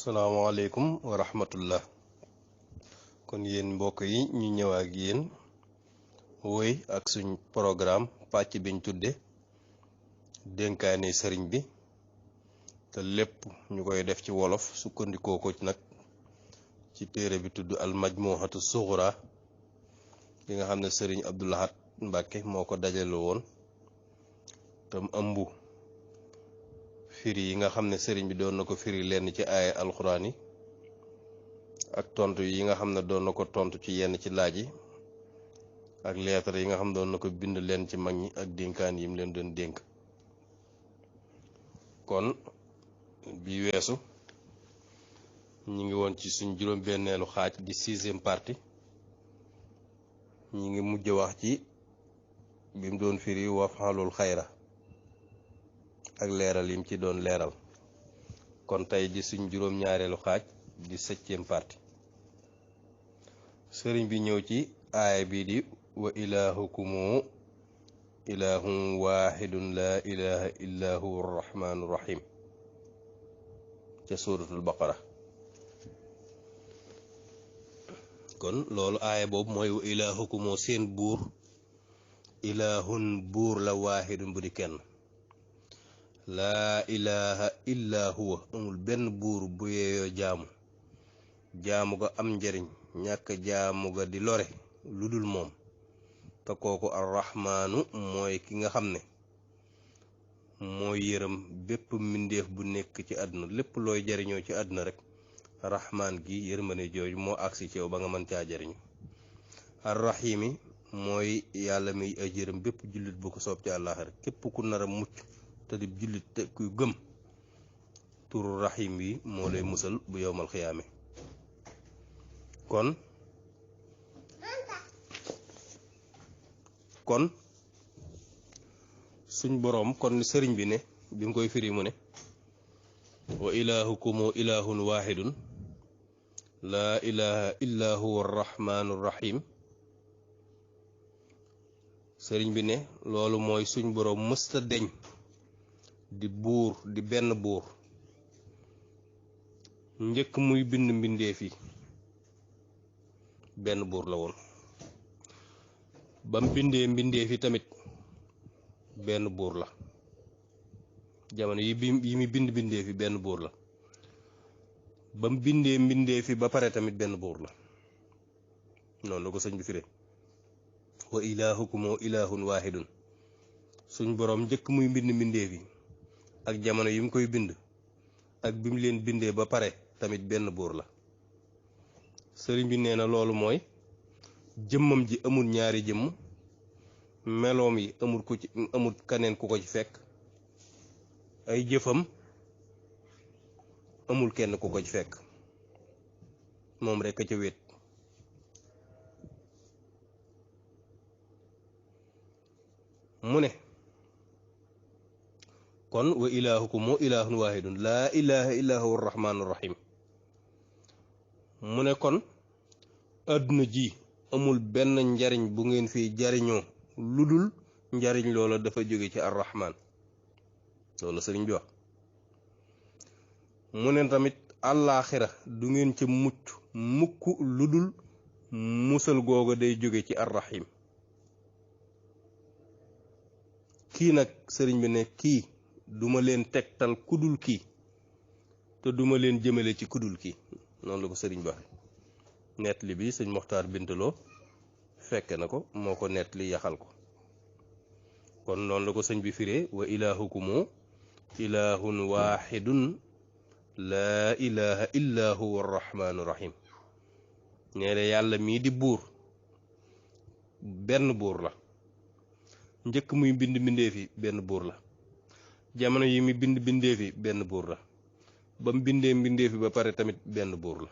salaamaaleykum wa rahmatullah. kon yéen mbokk yi ñu ñëw ak yéen woy ak suñ programme pàcc biñ tudde dénkaane sëriñ bi te lépp ñu koy def ci wolof sukkandikoo ko nag ci téere bi tudd al majmuhatu sughra bi nga xam ne sëriñ Abdou Lahad Mbàkke moo ko dajale woon tam ëmb firi yi nga xam ne sëriñ bi doon na ko firi lenn ci aaya alxuraan yi ak tontu yi nga xam ne doon na ko tontu ci yenn ci laaj yi ak leetar yi nga xam ne doon na ko bind leen ci mag ñi ak dénkaan yi mu leen doon dénk. kon bi weesu ñi ngi woon ci suñ juróom-benneelu xaaj di 6e partie ñi ngi mujj wax ci bi mu doon firi wafalul xayra ak leeral yim ci doon leeral. kon tey di suñ juróom-ñaareelu xaaj di 7e partie sëriñ bi ñëw ci aaya bii di wa ilahukumu ilahun wahidun la ilaha illa huwa arrahmanu rahim ca suratul baqara. kon loolu aaya boobu mooy wa ilahukumu seen buur ilahun buur la wahidun bu di kenn laa ilaha illa huwa amul benn buur bu yeeyoo jaamu ga am njariñ ñàkk jaamu ga di lore lu dul moom te kooku arrahmaanu mooy ki nga xam ne mooy yërëm bépp mbindeef bu nekk ci àdduna lépp looy jariñoo ci àdduna rek rahmaan gi yërmane jooju moo agsi ci yow ba nga mën caa jariñu. arrahimi mooy yàlla mi ay yërëm bépp jullit bu ko soob ci àllaaxira képp ku nar a mucc te di jullit te kuy gëm turu rahim yi moo lay musal bu yowmal xiyaame. kon suñ boroom kon sëriñ bi ne bi mu koy firi mu ne wa ilahukumu ilahun wahidun laa ilaha illa huwa arrahmanu rahim. sëriñ bi ne loolu mooy suñ boroom mësta deñ di buur di benn buur njëkk muy bind mbindeef yi benn buur la woon bam bindee mbindeef yi tamit benn buur la jamono yi mi bind mbindeef yi benn buur la bam bindee mbindeef yi ba pare tamit benn buur la noonu la ko sëñ bi firee wa ilahukum ilahun wahidun suñ boroom njëkk muy bind mbindeef yi ak jamono yi mu koy bind ak bi mu leen bindee ba pare tamit benn buur la. sëriñ bi nee na loolu mooy jëmmam ji amul ñaari jëmm meloom yi amul kaneen ku ko ci fekk ay jëfam amul kenn ku ko ci fekk moom rekk a ca wét. mu ne kon wa ilahukum ilahun wahidun laa ilaha illa huwa arrahmanu rahim. mu ne kon àdduna ji amul benn njariñ bu ngeen fi jariñoo lu dul njariñ loola dafa jóge ci arrahman loolu sëriñ bi wax. mu ne tamit àllaaxira du ngeen ca mucc mukk lu dul musal googa day jóge ci arrahim. kii nag sëriñ bi ne kii duma leen tegtal kudul kii te duma leen jëmale ci kudul kii noonu la ko sëriñ bi waxe. nettali bi sëñ Moxtaar Bintaloo fekke na ko moo ko nettali yaxal ko. kon noonu la ko sëñ bi firee wa ilahukumu ilahun wahidun laa ilaha illa huwa arrahmanu rahim. nee na yàlla mii di buur benn buur la njëkk muy bind mbindeef yi benn buur la jamono yi mi bind mbindeef yi benn buur la ba mu bindee mbindeef yi ba pare tamit benn buur la.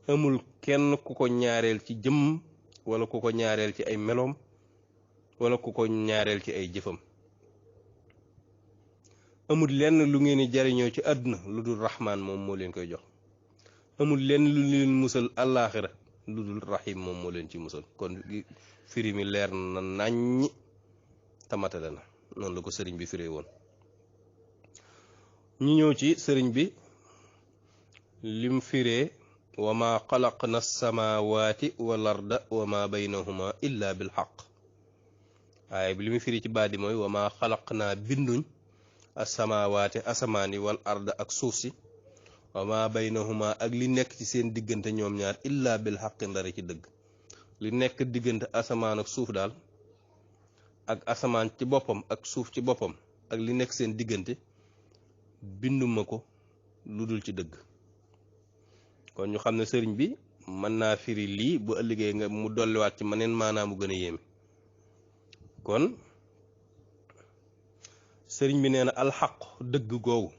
amul kenn ku ko ñaareel ci jëmm wala ku ko ñaareel ci ay meloom wala ku ko ñaareel ci ay jëfam. amul lenn lu ngeen di jariñoo ci àdduna lu dul rahmaan moom moo leen koy jox. amul lenn lu leen musal àllaaxira lu dul rahim moom moo leen ci musal. kon firi mi leer na naññi tamatale na noonu la ko sëriñ bi firee woon. ñu ñëw ci sëriñ bi lim firee wa ma xalaqna samawati wal arda wa ma baynahuma illa bil xaq waaye bi li mu firi ci baat yi mooy wa ma xalaqna binduñ asamawaati asamaani wal arda ak suuf si wa ma baynahuma ak li nekk ci seen diggante ñoom ñaar illa bil xaq ndare ci dëgg li nekk diggante asamaan ak suuf daal ak asamaan ci boppam ak suuf ci boppam ak li nekk seen diggante binduma ko lu dul ci dëgg kon ñu xam ne sëriñ bi mën naa firi lii bu ëllëgee nga mu dolliwaat ci maneen maanaam mu gën a yéeme kon sëriñ bi nee na alxaq dëgg googu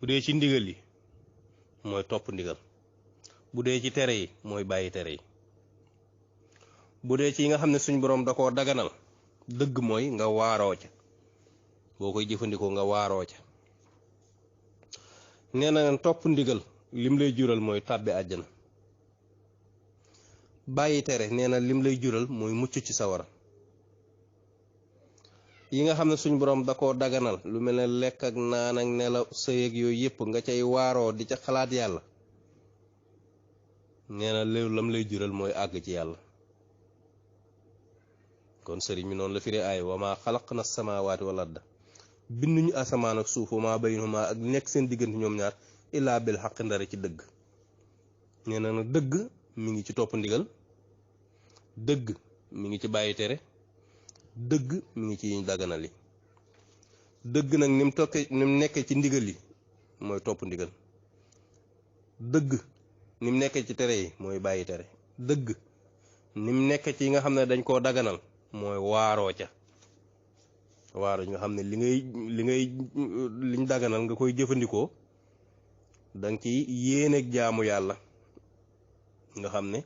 bu dee ci ndigal yi mooy topp ndigal bu dee ci tere yi mooy bàyyi tere yi bu dee ci yi nga xam ne suñ boroom da koo daganal dëgg mooy nga waaroo ca boo koy jëfandikoo nga waaroo ca nee na topp ndigal lim lay jural mooy tàbbi àjjana bàyyi tere nee na lim lay jural mooy mucc ci sawara yi nga xam ne suñ boroom da koo daganal lu mel ne lekk ak naan ak nelaw sëy ak yooyu yëpp nga cay waaroo di ca xalaat yàlla nee na loolu lam lay jural mooy àgg ci yàlla kon sëriñ mi noonu la firee aay wa maa xalaqna samaawaati wal arda binduñu asamaan ak suuf wa maa baynahuma ak nekk seen diggante ñoom ñaar illaa bil xaq ndare ci dëgg nee na nag dëgg mi ngi ci topp ndigal dëgg mi ngi ci bàyyi tere dëgg mi ngi ci yiñ daganal yi dëgg nag ni mu nekkee ci ndigal yi mooy topp ndigal dëgg ni mu nekkee ci tere yi mooy bàyyi tere dëgg ni mu nekkee ci yi nga xam ne dañ koo daganal mooy waaroo ca waaroo nga xam ne liñ daganal nga koy jëfandikoo danga ci yéeneeg jaamu yàlla nga xam ne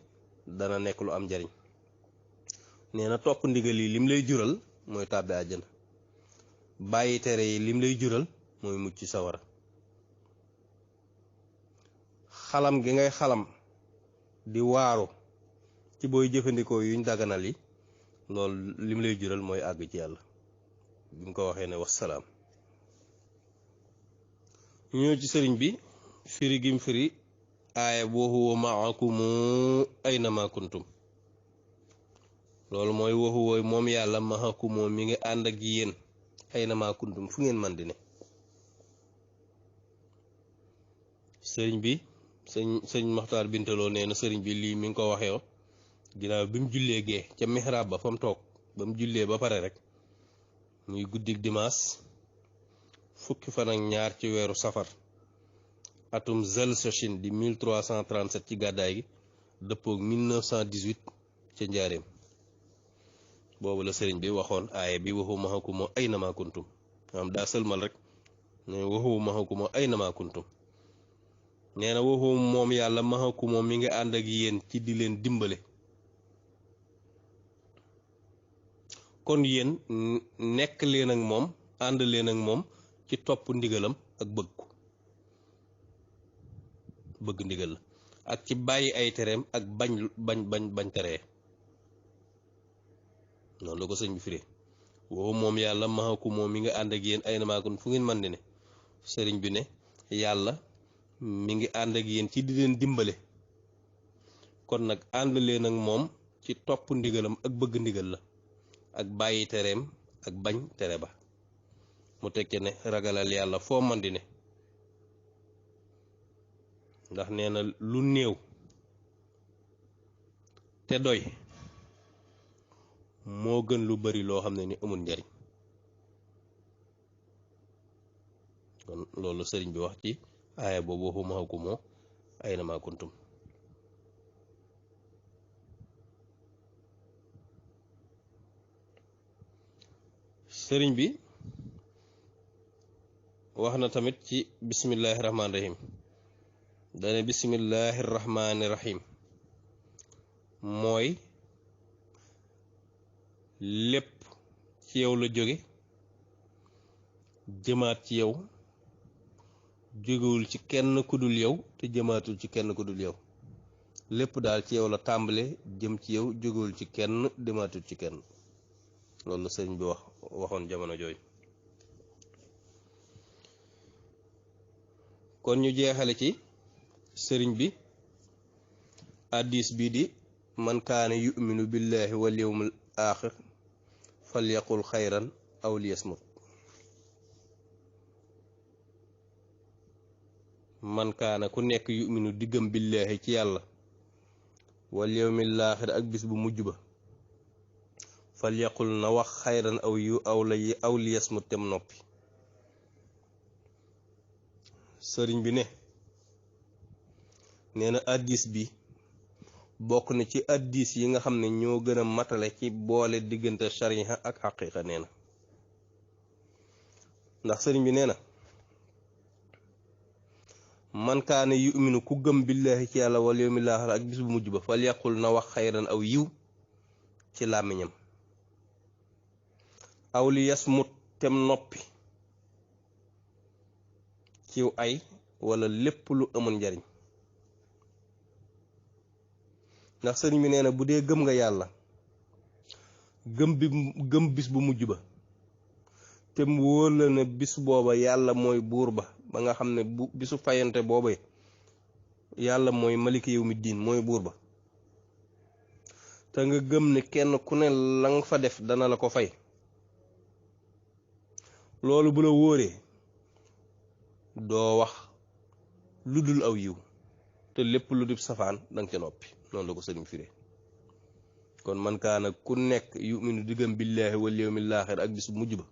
dana nekk lu am njariñ nee na topp ndigal yi lim lay jural mooy tàbbi àjjana bàyyi tere yi lim lay jural mooy mucc ci sawara xalam gi ngay xalam di waaru ci booy jëfandikoo yuñ daganal yi loolu lim lay jural mooy àgg ci yàlla bi mu ko waxee ne wassalaam ñëw ci sëriñ bi firi gim firi aaya wa huwa ma'akum aynama kuntum loolu mooy wa huwa moom yàlla ma'akum mi ngi ànd ak yéen aynama kuntum fu ngeen man di ne sëriñ bi sëñ Maxtaar Bintaloo nee na sëriñ bi lii mi ngi ko waxee ginnaaw bi mu jullee gee ca mihrab ba fa mu toog ba mu jullee ba pare rek muy guddik dimaas fukki fan ak ñaar ci weeru safar atum Zelsachine di 1337 ci gàddaay gi dëppoog 1918 ca njaareem boobu la sëriñ bi waxoon aaye bi waxu maxakumo ay nama kuntum am daa sëlmal rek ne waxu maxakumo ay nama kuntum nee na waxu moom yàlla maxakumo mi ngi ànd ak yéen ci di leen dimbale kon yéen nekk leen ak moom ànd leen ak moom ci topp ndigalam ak bëgg ndigal la ak ci bàyyi ay tereem ak bañ teree noonu la ko sëñ bi firee woowu moom yàlla maxaku moom mi nga ànd ak yéen ay namaakon fu ngeen man di ne sëriñ bi ne yàlla mi ngi ànd ak yéen ci di leen dimbale kon nag ànd leen ak moom ci topp ndigalam ak bëgg ndigal la ak bàyyi tereem ak bañ tere ba mu tekke ne ragalal yàlla foo man di ne ndax nee na lu néew te doy moo gën lu bari loo xam ne ni amul njariñ kon loolu sëriñ bi wax ci aaya boobu waxu maxakumoo ay na maa kuntum sëriñ bi wax na tamit ci bismillahi rahmaani rahim dane bismillahi rahmaani rahim mooy lépp ci yow la jóge jëmaat ci yow jógewul ci kenn ku dul yow te jëmaatul ci kenn ku dul yow lépp daal ci yow la tàmbale jëm ci yow jógewul ci kenn demaatul ci kenn loolu la sëriñ bi waxoon jamono jooju kon ñu jeexale ci sëriñ bi hadiis bii di man kaana yu'minu billahi wal yawmil aaxir falyaqul xayran aw liyasmut. man kaana ku nekk yu'minu diggam billahi ci yàlla wal yawmil aaxir ak bis bu mujj ba falyaqul na wax xayran aw liyasmut tem noppi. sëriñ bi nee na hadiis bi bokk na ci hadiis yi nga xam ne ñoo gën a matale ci boole diggante shariha ak xaqiiqa. nee na ndax sëriñ bi nee na man kaana yu'minu ku gëm billahi ci yàlla wal yawmil aaxir ak bis bu mujj ba fal yaqul na wax xayran aw yiw ci làmmiñam aw li yasmut tem noppi ciw ay wala lépp lu amul njariñ. ndax sëriñ bi nee na bu dee gëm nga yàlla gëm bis bu mujj ba te mu wóor la ne bis booba yàlla mooy buur ba nga xam ne bu bisu fayante booba yàlla mooy maliki yawmi diin mooy buur ba, te nga gëm ne kenn ku ne la nga fa def dana la ko fay. loolu bu la wóoree doo wax lu dul aw yiw te lépp lu dib safaan danga ca noppi. noonu la ko sëriñ firee. kon man kaana ku nekk yuminu diggam billaahi wal yawmil aaxir ak bis bu mujj ba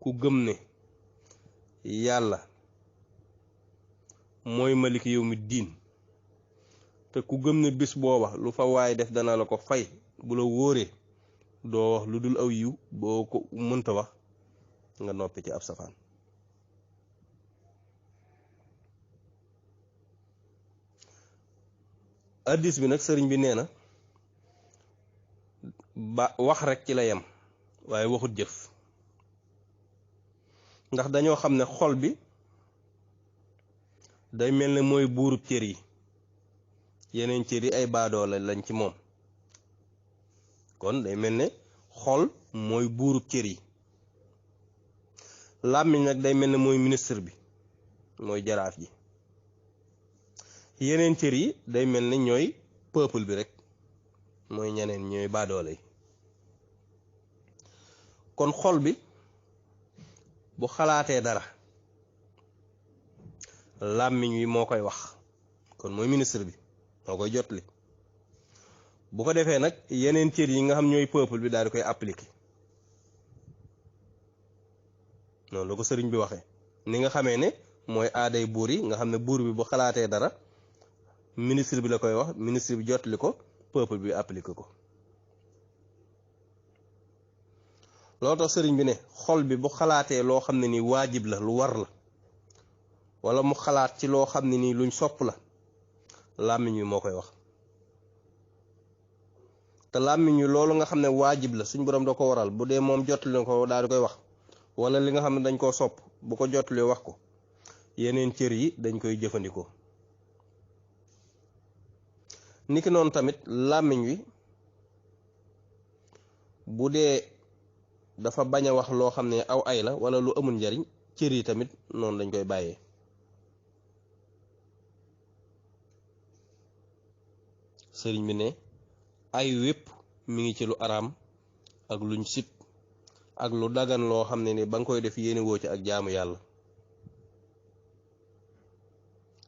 ku gëm ne yàlla mooy maliki yawmi diin te ku gëm ne bis booba lu fa waay def dana la ko fay, bu la wóoree doo wax lu dul aw yiw, boo ko mënta wax nga noppi ci ab safaan. hadiis bi nag sëriñ bi nee na ba wax rek ci la yem waaye waxut jëf. ndax dañoo xam ne xol bi day mel ne mooy buurub cër yi, yeneen cër yi ay baadoola lañ ci moom. kon day mel ne xol mooy buurub cër yi. làmmiñ nag day mel ne mooy ministre bi, mooy jaraaf ji. yeneen cër yi day mel ne ñooy peuple bi rek, mooy ñeneen ñooy baadoole yi. kon xol bi bu xalaatee dara làmmiñ wi moo koy wax, kon mooy ministre bi moo koy jotli. bu ko defee nag yeneen cër yi nga xam ñooy peuple bi daal di koy appliquer. noonu la ko sëriñ bi waxee. ni nga xamee ne mooy aaday buur yi nga xam ne buur bi bu xalaatee dara ministre bi la koy wax, ministre bi jotli ko, peuple bi appliquer ko. loolu tax sëriñ bi ne xol bi bu xalaatee loo xam ne nii waajib la, lu war la, wala mu xalaat ci loo xam ne nii luñ sopp la, làmmiñ wi moo koy wax. te làmmiñ wi loolu nga xam ne waajib la suñ borom da ko waral, bu dee moom jotli na ko daal di koy wax, wala li nga xam ne dañ koo sopp bu ko jotlee wax ko, yeneen cër yi dañ koy jëfandikoo. niki noonu tamit làmmiñ wi bu dee dafa bañ a wax loo xam ne aw ay la wala lu amul njariñ, cër yi tamit noonu dañ koy bàyyee. sëriñ bi ne ay wépp mi ngi ci lu araam ak luñ sib ak lu dagan loo xam ne ni ba nga koy def yéene woo ci ak jaamu yàlla.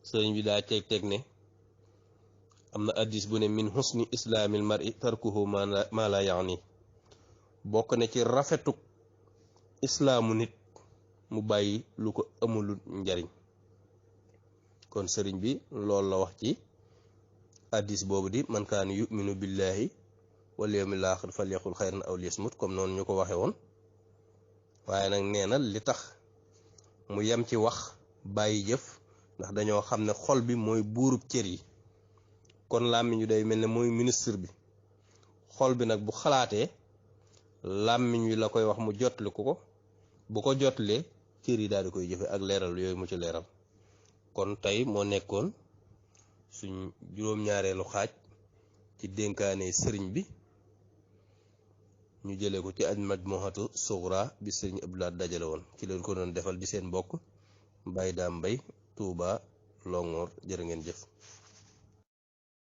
sëriñ bi daa teg ne am na hadiis bu ne min husni islaamil mar'i tarkuhu ma la yaani. bokk na ci rafetuk islaamu nit mu bàyyi lu ko amulul njariñ. kon sëriñ bi loolu la wax ci hadiis boobu di man kaana yuminu billahi wal yawmil aaxir falyaqul xayran aw liyasmut, comme noonu ñu ko waxe woon. waaye nag nee na li tax mu yem ci wax bàyyi jëf ndax dañoo xam ne xol bi mooy buurub cër yi. kon làmmiñ wi day mel ne mooy ministre bi. xol bi nag bu xalaatee làmmiñ wi la koy wax mu jotli ko, bu ko jotlee cër yi daal di koy jëfe ak leeral yooyu mu ci leeral. kon tey moo nekkoon suñ juróom-ñaareelu xaaj ci dénkaane sëriñ bi, ñu jëlee ko ci al majmuhatu sughra bi sëriñ Abdou Lahad dajale woon. ci leen ko doon defal di seen mbokk Baye Dame Mbaye Touba Longhor jërë ngeen jëf.